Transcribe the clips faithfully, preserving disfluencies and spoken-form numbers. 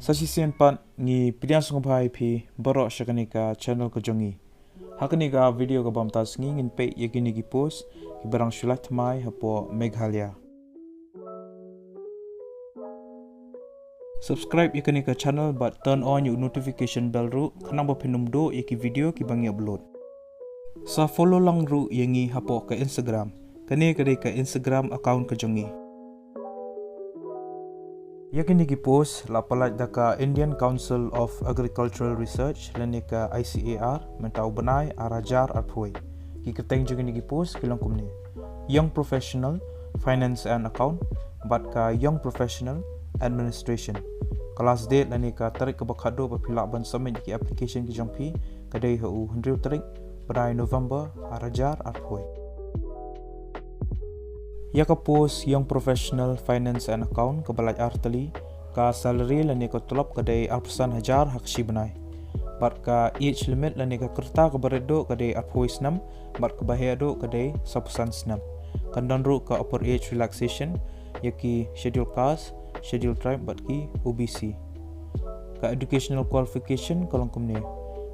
Sa shisien pat ngi pdiang sngewbha ïa phi baroh sha kane ka channel ka jong ngi. Ha kane ka video kaba mynta ka sngi ngin peit ïa kine ki post kiba dang shu lait thymmai hapoh Meghalaya. Subscribe ïa kane ka channel bad turn on ïa u notification bell ruh khnang ba phin ym duh ïa ki video kiba ngi upload. Sa follow lang ruh ïa ngi hapoh ka Instagram. Kane ka dei ka Instagram account ka jong ngi. Ïa kine ki post la pyllait da ka Indian Council of Agricultural Research lane ka I C A R mynta u bnai ar hajar arphew. Ki kyrteng jong kine ki post ki long kumne: Young Professional, Finance and Account bad ka Young Professional, Administration. Ka last date lane ka tarik kaba khatduh ba phi lah ban submit ïa ki application ki jong phi ka dei ha u hynriew tarik bnai November ar hajar arphew. Ïa ka post Young Professional, Finance and Account kaba lait ar tylli, ka salary lane ka tulop ka dei arphew san hajar ha ka shi bnai. Bad ka age limit lane ka rta kaba rit duh ka dei arphew snem bad kaba heh duh ka dei sawphew san snem. Kan don ruh ka upper age relaxation ïa ki Schedule Caste, Schedule Tribe bad ki O B C. Ka educational qualification ka long kumne: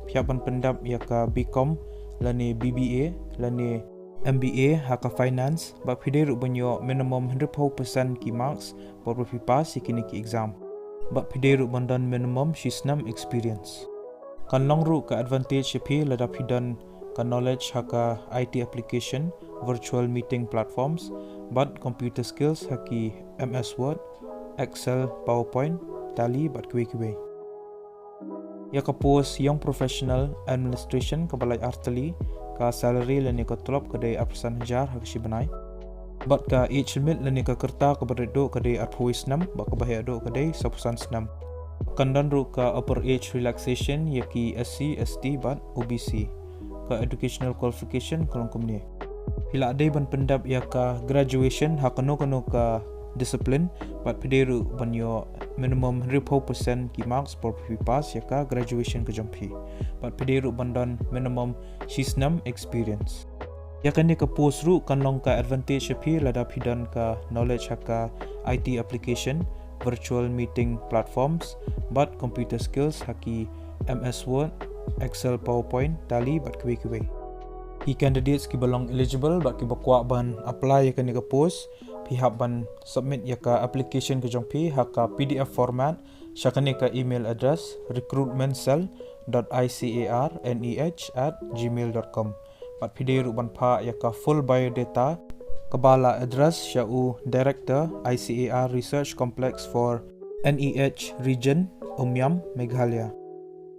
phi hap ban pyndep ïa ka B Com lane B B A lane M B A ha ka finance bad phi dei ruh ban ïoh minimum hynriewphew percent ki marks por ba phi pass ïa kine ki exam. Bad phi dei ruh ban don minimum shi snem experience. Kan long ruh ka advantage ïa phi lada phi don ka knowledge ha ka I T application, virtual meeting platforms bad computer skills ha ki M S Word, Excel, PowerPoint, Tally bad kiwei kiwei. Ïa ka post Young Professional, Administration kaba lait ar tylli, ka salary lane ka tulop ka dei arphew san hajar ha ka shi bnai. Bad ka age limit lane ka rta kaba rit duh ka dei arphew snem bad kaba heh duh ka dei sawphew san snem. Kan don ruh ka upper age relaxation ïa ki S C, S T bad O B C. Ka educational qualification ka long kumne: phi lah dei ban pyndep ïa ka graduation ha kano kano ka discipline bad phi dei ruh ban ïoh minimum hynriewphew percent ki marks por phi pass ïa ka graduation ka jong phi. Bad phi dei ruh ban don minimum shi snem experience. Ïa kane ka post ruh kan long ka advantage ïa phi lada phi don ka knowledge ha ka I T application, virtual meeting platforms bad computer skills ha ki M S Word, Excel, PowerPoint, Tally bad kiwei kiwei. Ki candidates kiba long eligible bad kiba kwah ban apply ïa kane ka post, phi hap ban submit ïa ka application ka jong phi ha ka P D F format sha kane ka email address: recruitment cell dot I C A R N E H at gmail dot com. Bad phi dei ruh ban phah ïa ka full biodata kaba la address sha u Director, I C A R Research Complex for N E H Region, Umiam, Meghalaya.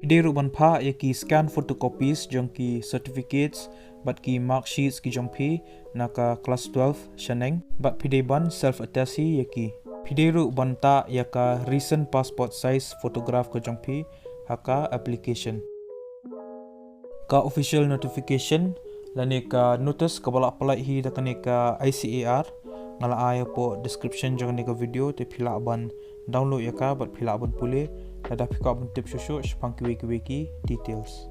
Phi dei ruh ban phah ïa ki scan photocopies jong ki certificates bad ki mark sheets ki jong phi na ka class twelve shaneng. Bad phi dei ban self attest ïa ki. Phi dei ruh ban tah ïa ka recent passport size photograph ka jong phi ha ka application. Ka official notification lane ka notice kaba la pyllait hi da kane ka I C A R nga la ai hapoh description jong kane ka video, te phi lah ban download ïa ka bad phi lah ban pule lada phi kwah ban tip shuh shuh shaphang kiwei kiwei ki details.